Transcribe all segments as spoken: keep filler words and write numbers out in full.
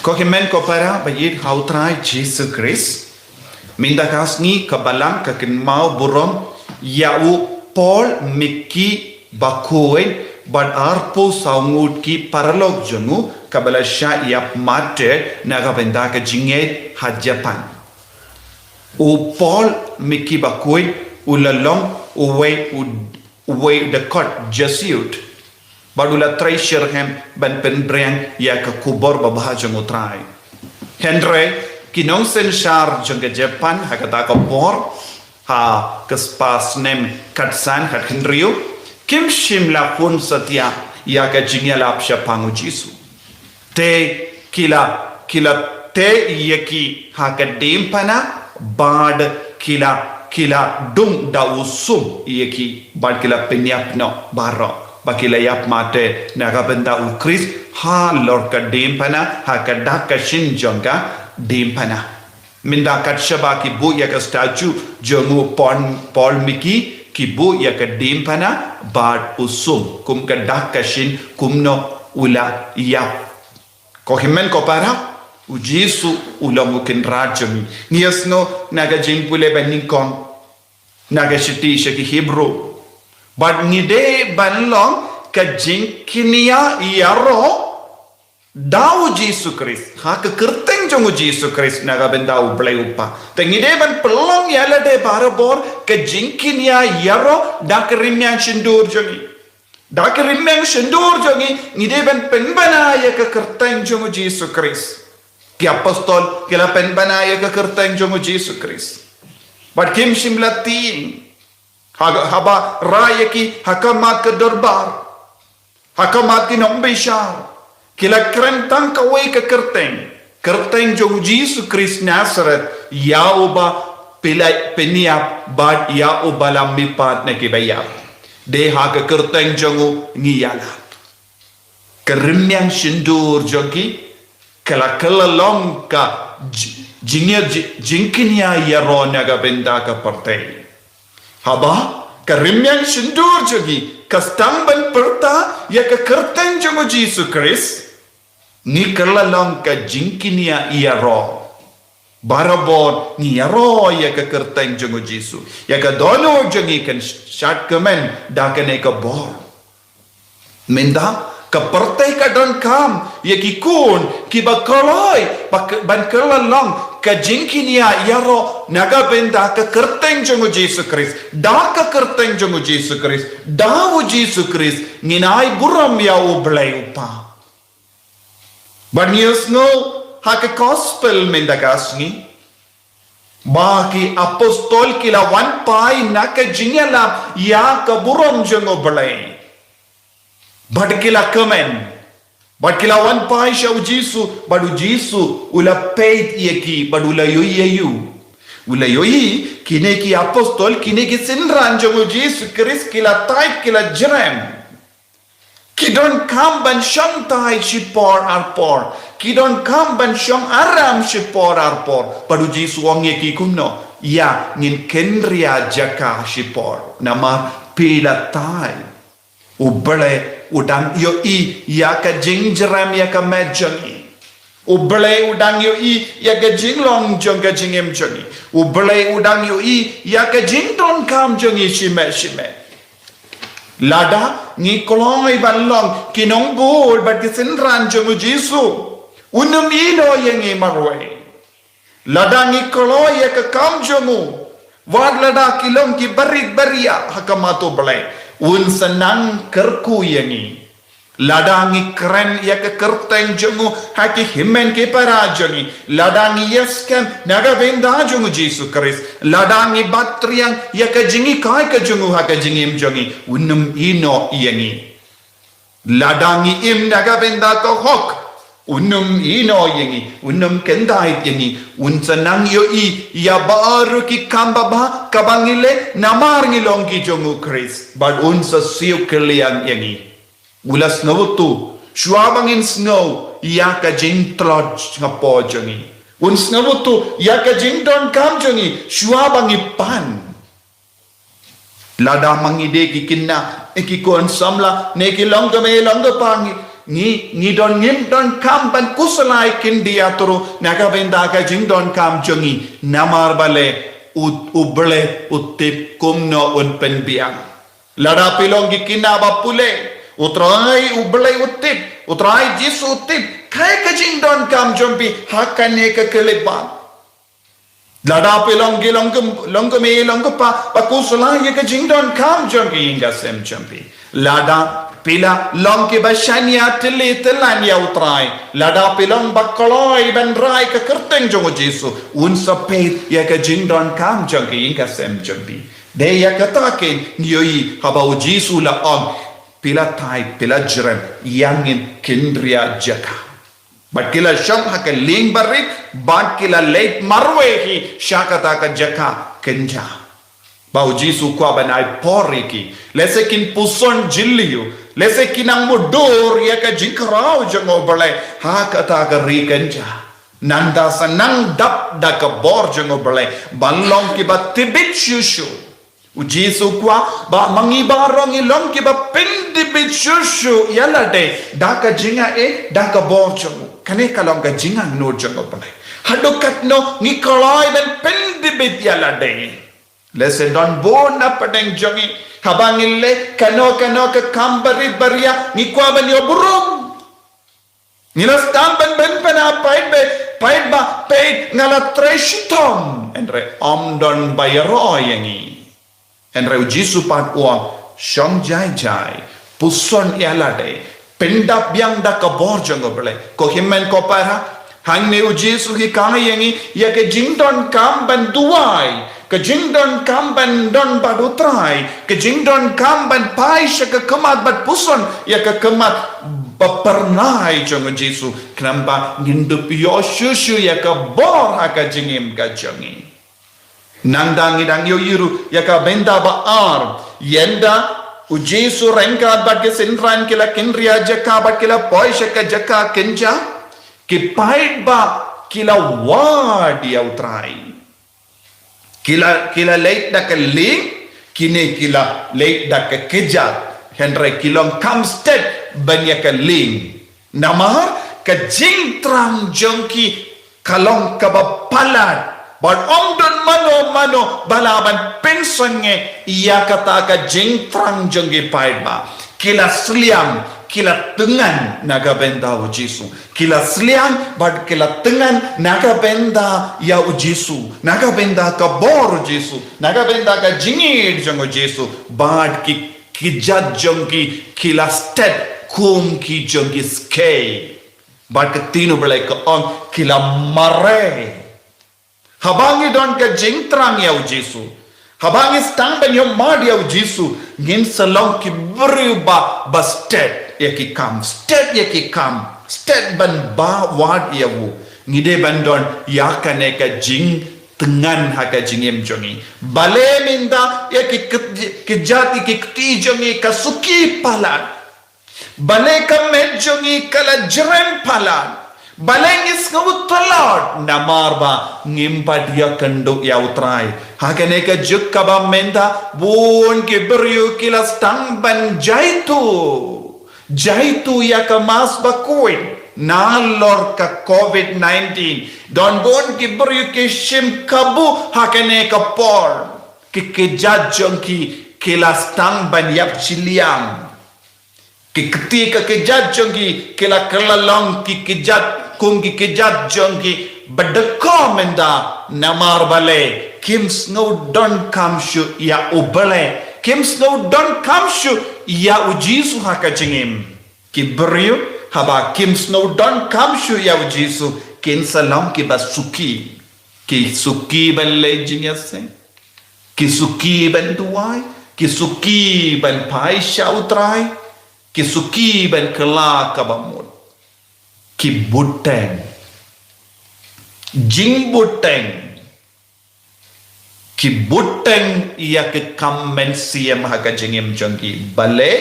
Ko hynmen ko para ba ïeit ha u Trai Jisu Khrist. Mynta ka sngi ka Balang ka kynmaw burom ïa u Paul Miki Bakhuid bad arphew saw ngut ki paralok jong u kaba la shah ïap martyr na ka bynta ka jingngeit ha Japan. U Paul Miki Bakhuid u la long uwei u uwei u dkhot Jesuit bad u la trei shitrhem ban pynbeiñ ïa ka khubor babha jong u Trai. Hynrei ki nongsynshar jong ka Japan ha kata ka por, ha ka spah snem khatsan khathynriew, kim shym la hun satia ïa ka jingïalap shaphang u Jisu. Te ki la, ki la teh ïa ki ha ka diengphna bad ki la, ki la dung da u sum ïa ki bad ki la pynïap noh baroh ba ki la ïap martyr na ka bynta u Khrist halor ka diengphna ha ka dak ka shin jong ka diengphna. Mynta kat shaba ki buh ïa ka statue jong u Paul, Paul Miki, ki buh ïa ka diengphna bad u sum kum ka dak ka shin kumno u la ïap. Ko hynmen ko para, u Jisu u long u Kynrad jong ngi. Ngi ïohsngew na ka jingpule ba nyngkong na ka shithi sha ki Hebru. Bad ngi dei ban long ka jingkñia ïaroh da u Jisu Khrist, ha ka kyrteng jong u Jisu Khrist na ka bynta u Blei u Kpa. Te ngi dei ban pynlong ïa lade barabor ka jingkñia ïaroh da ka rymmiang shyntur jong ngi. Da ka rymmiang shyntur jong ngi, ngi dei ban pynbna ïa ka kyrteng jong u Jisu Khrist. Ki apostol ki la pynbna ïa ka kyrteng jong u Jisu Khrist. Bad kim shym la tieng. Ha, haba rah ïa ki ha khmat ka dorbar, ha khmat ki nongbishar, ki la kren tang kawei ka kyrteng, kyrteng jong u Jisu Khrist Nazareth, ïa uba phi la pynïap bad ïa uba la mihpat na ki baïap. Dei ha ka kyrteng jong u ngi ïalap. Ka rymmiang shyntur jong ki ka la kylla long ka ji-, jingïa-, ji-, jingkñia ïaroh na ka bynta ka pyrthei. Haba ka rymmiang shyntur jong ki ka sdang ban pyrta ïa ka kyrteng jong u Jisu Khrist, ngi kylla long ka jingkñia ïaroh. Barabor ngi ïaroh ïa ka kyrteng jong u Jisu, ïa ka dohnud jong ngi kan shad kmen da kane ka bor. Mynta ka pyrthei ka donkam ïa ki khun kiba kloi ba k-, ban kylla long ka jingkñia ïaroh na ka bynta ka kyrteng jong u Jisu Khrist. Da ka kyrteng jong u Jisu Khrist, da u Jisu Khrist, ngin ai burom ïa u Blei u Kpa. Bad ngi ïohsngew ha ka gospel mynta ka sngi ba ki apostol ki la wan phai na ka jingïalap ïa ka burom jong u Blei. Bad ki la kmen. Bad ki la wan phai sha u Jisu, bad u Jisu u la peit ïa ki, bad u la ïohi ïa u. U la ïohi kine ki apostol, kine ki synran jong u Jisu Khrist ki la tied, ki la jrem. Ki donkam ban shong tied shipor arpor. Ki donkam ban shong aram shipor arpor. Bad u Jisu u ong ïa ki kumno? Ïa, ngin kynriah jaka shipor. Namar phi la tied. U Blei u dang ïohi ïa ka jingjrem ïa ka met jong ngi. U Blei u dang ïohi ïa ka jinglong jong ka jingim jong ngi. U Blei u dang ïohi ïa ka jingdonkam jong ngi shimet shimet. Lada ngi kloi ban long ki nongbud bad ki synran jong u Jisu, un ym ïehnoh ïa ngi marwei. Lada ngi kloi ïa ka kam jong u, wat lada ki long ki barit bariah ha khmat u Blei, un sa nang kyrkhu ïa ngi. Lada ngi kren ïa ka kyrteng jong u ha ki hynmen ki para jong ngi, lada ngi ïaskhem na ka bynta jong u Jisu Khrist, lada ngi bat triang ïa ka jinghikai ka jong u ha ka jingim jong ngi, un ym ïehnoh ïa ngi. Lada ngi im na ka bynta ka hok, un ym ïehnoh ïa ngi, un ym kyntait ïa ngi, un sa nang ïohi ïa baroh ki kam babha kaba ngi leh namar ngi long ki jong u Khrist, bad un sa siew kylliang ïa ngi. U la sngewthuh shuwa ba ngin sngew ïa ka jingtlot sngewbha jong ngi. Un sngewthuh ïa ka jingdonkam jong ngi shuwa ba ngi pan. Lada ma ngi dei ki khynnah, ki khun samla, ne ki long ka mei long ka pa ngi, Ngi, ngi don ngim donkam ban khuslai khyndiat ruh na ka bynta ka jingdonkam jong ngi. Namar balei, u, u Blei u tip kumno un pynbiang. Lada phi long ki khynnah ba pule, U Trai u Blei u tip, U Trai Jisu u tip kaei ka jingdonkam jong phi ha kane ka khyllipmat. Lada phi long ki long kum, long kmie, long kpa ba khuslai ïa ka jingdonkam jong ki ïing ka sem jong phi. Lada phi la long kiba shaniah tylli tyllan ïa U Trai, lada phi long ba kloi ban rai ka kyrteng jong U Jisu, un sa peit ïa ka jingdonkam jong ki ïing ka sem jong phi. Dei ïa kata kein ngi ïohi haba U Jisu la ong, phi la thait, phi la jrem, ïa ngin khynriat jaka. Bad ki la shong ha ka lieng barit, bad ki la leit marwei hi sha kata ka jaka kynja. Ba U Jisu u kwah ban ai por ïa ki. Lehse kin puson jylliew, lehse kin nang mudui ïa ka jingkhraw jong U Blei ha kata ka ri kynja. Nangta sa nang dap da ka bor jong U Blei ban long kiba tbit shuh shuh. U Jisu u kwah ba ma ngi baroh ngi long kiba pyntbit shuh shuh ïa lade da ka jingaiei, da ka bor jong u. Kane ka long ka jingangnud jong U Blei. Haduh katno ngi kloi ban pyntbit ïa lade. Lehse don bun na pdeng jong ngi, haba ngi leh kano kano ka kam barit baria ngi kwah ban ïoh burom. Ngi la sdang ban bynpynhap, peit bha, peit bha, peit, nga la trei shitom. Hynrei ym don ba ïaroh ïa ngi. Hynrei U Jisu pat u ong, shong jai jai, puson ïa lade, pyndap biang da ka bor jong U Blei. Ko hynmen ko para, hangne U Jisu u hikai ïa ngi ïa ka jingdonkam ban duwai, ka jingdonkam ban don bad U Trai, ka jingdonkam ban phai sha ka khmat bad puson ïa ka khmat ba phyrnai jong U Jisu, khnang ba ngin dup ïoh shuh shuh ïa ka bor ha ka jingim ka jong ngi. Nangta ngi dang ïohi ruh ïa ka bynta ba ar, ynda U Jisu ryngkat bad ki synran ki la khynriat jaka bad ki la poi sha ka jaka kynja, ki paidbah ki la wad ïa U Trai. Ki la, ki la leit da ka lieng, kine ki la leit da ka kjat. Hynrei ki long kham stet ban ïa ka lieng. Namar ka jingthrang jong ki ka long kaba palat. Bad ym don mano mano ba lah ban pynsngew ïa kata ka jingthrang jong ki paidbah. Ki la sliang, ki la thngan na ka bynta U Jisu. Ki la sliang bad ki la thngan na ka bynta ïa U Jisu, na ka bynta ka bor U Jisu, na ka bynta ka jingïeit jong U Jisu. Bad ki, ki kjat jong ki, ki la stet kum ki jong ki skei. Bad ka ktien U Blei ka ong ki la mareh. Haba ngi don ka jingthrang ïa U Jisu, haba ngi sdang ban ïohmad ïa U Jisu, ngin sa long ki briew ba, ba stet ïa ki kam, stet ïa ki kam, stet ban ba wad ïa u. Ngi dei ban don ïa kane ka jingthngan ha ka jingim jong ngi. Balei mynta ïa ki kt-, kjat ïa ki kti jong ngi ka suki palat. Balei ka met jong ngi ka la jrem palat. Balei ngi sngew tlot, namar ba ngim pat ïakynduh ïa U Trai. Ha kane ka juk kaba mynta bun ki briew ki la sdang ban jaitu. Jaitu ïa ka mask ba khuid nalor ka covid nineteen. Don bun ki briew ki shim kabu ha kane ka por. Ki kjat jong ki ki la sdang ban ïap shiliang. Ki kti ka kjat jong ki ki la kylla long ki kjat kum ki kjat jong ki ba dkhot mynta, namar balei kim sngew donkam shuh ïa U Blei, kim sngew donkam shuh ïa U Jisu ha ka jingim. Ki briew haba kim sngew donkam shuh ïa U Jisu kin sa long kiba suki. Ki suki ban leit jingïaseng. Ki suki ban duwai, ki suki ban phai sha U Trai, ki suki ban kylla kaba mut. Ki bteng. Jingbteng. Ki bteng ïa ki kam mynsiem ha ka jingim jong ki. Balei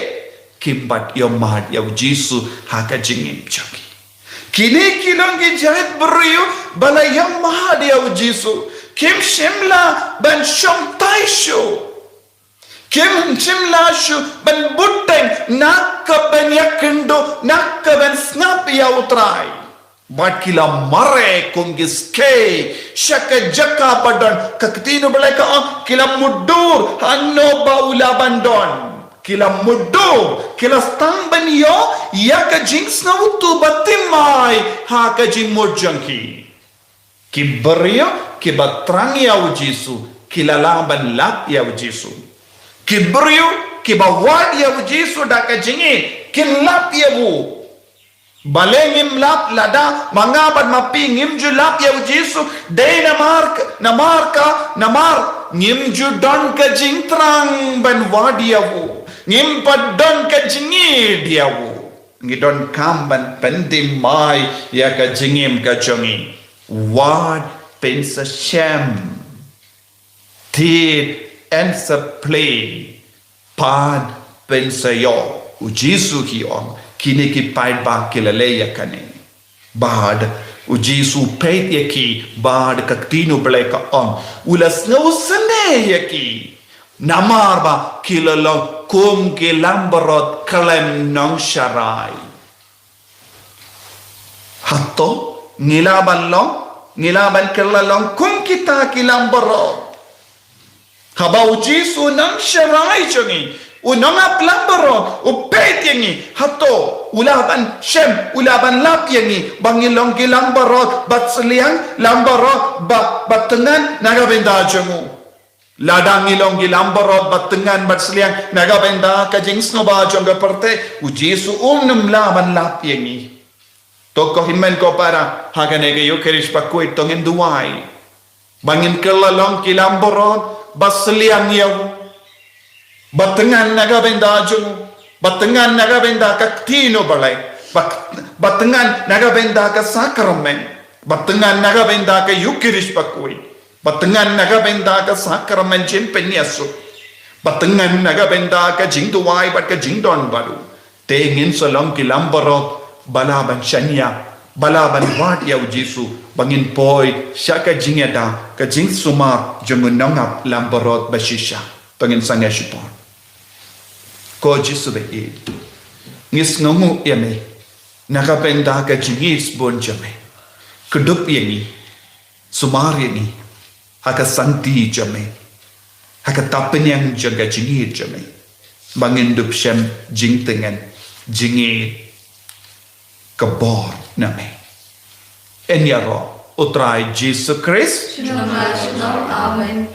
kim pat ïohmad ïa U Jisu ha ka jingim jong ki. Kine ki long ki jait briew ba la ïohmad ïa U Jisu. Kim shym la ban shongthait shuh. Kim shym la shu ban bteng na ka ban ïakynduh, na ka ban sngap ïa U Trai. Bad ki la mareh kum ki skei sha ka jaka ba don. Ka ktien U Blei ka ong, ki la mutdur hano ba u la ban don. Ki la mutdur, ki la sdang ban ïoh ïa ka jingsngewthuh ba thymmai ha ka jingmut jong ki. Ki briew kiba thrang ïa U Jisu ki la lah ban lap ïa U Jisu. Ki briew kiba wad ïa U Jisu da ka jingïeit kin lap ïa u. Balei ngim lap? Lada ma nga bad ma phi ngim ju lap ïa U Jisu, dei namar ka, namar ka, namar ngim ju don ka jingthrang ban wad ïa u. Ngim pat don ka jingïeit ïa u. Ngi donkam ban pynthymmai ïa ka jingim ka jong ngi. Wad, pynshisha, thied, pynshlei, pan, pynshai. U Jisu ki ong, kine ki paidbah ki la leh ïa kane. Bad U Jisu peit ïa ki, bad ka ktien U Blei ka ong, u la sngewsynei ïa ki. Namar ba ki la long kum ki langbrot khlem nongsharai. Hato ngi lah ban long, ngi lah ban kylla long kum kita ki langbrot? Haba U Jisu u nongsharai jong ngi, u nongap langbrot, u peit ïa ngi, hato u lah ban shem, u lah ban lap ïa ngi ba ngi long ki langbrot ba sliang, langbrot ba, ba thngan na ka bynta jong u? Lada ngi long ki langbrot ba thngan bad sliang na ka bynta ka jingsngewbha jong ka pyrthei, U Jisu um lah ban lap ïa ngi. To ko hynmen ko para, ha kane ka Ïukharist bakhuid to ngin duwai ba ngin kylla long ki langbrot ba sliang ïa u, ba thngan na ka bynta jong u, ba thngan na ka bynta ka ktien U Blei, ba, ba thngan na ka bynta ka sakramen, ba thngan na ka bynta ka Ïukharist bakhuid, ba thngan na ka bynta ka sakramen jingpynïasuk, ba thngan na ka bynta ka jingduwai bad ka jingdon bad u. Te ngin sa long ki langbrot ba lah ban shaniah, ba lah ban wad ïa U Jisu, ba ngin poi sha ka jingïada, ka jingsumar jong u nongap langbrot ba shisha. To ngin sangeh shipor. Ko Jisu ba ïeit, ngi sngewnguh ïa me na ka bynta ka jingïeit bun jong me. Kdup ïa ngi, sumar ïa ngi ha ka santi jong me, ha ka tapynïeng jong ka jingïeit jong me, ba ngin dup shem jingtngen, jingïeit ka bor na me. Yn ïaroh U Trai Jisu Khrist. Shalom, shalom. Amen.